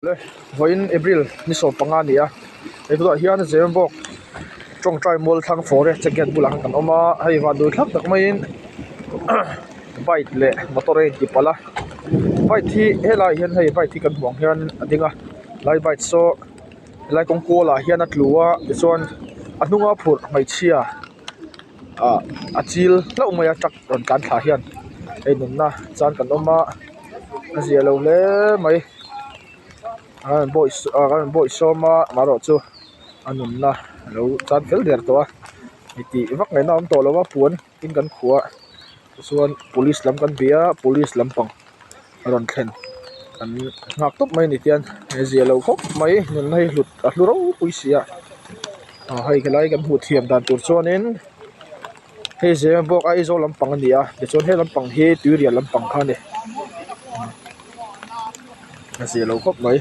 Le vawiin April ni 15 a ni a he tunah hian Zemabawk tawngtai mual thlang forest check gate bulah khan kan awm a hei van dul thlap tak maiin bike leh motor a inti palh a bike hi helaiah hian hei bike hi kan hmuh ang hian a ding a lai bike saw helai kawng kual ah hian a tlu a tichuan a hnunga phurh hmeichhia ah a chil hlauh mai a truck rawn tlan thla hian hei nunna chan kan awm a a zia lo hle mai an rawn bawih an rawn bawih sawm a amaherawh chu a nunna a lo chan fel der tawh a tih vak ngaihna a awm tawh lo a puan in kan khuh a tichuan police lam kan bia a police lampang a rawn thlen kan nghak tawp mai a ni tian a zia lo khawp mai nunna hi hlut a hlu ropui si a aw hei helai kan hmuh thiam dan tur chuanin hei Zemabawk Aizawl lampang a ni a tichuan he lampang hi tuirial lampang kha a ni a zia lo khawp mai.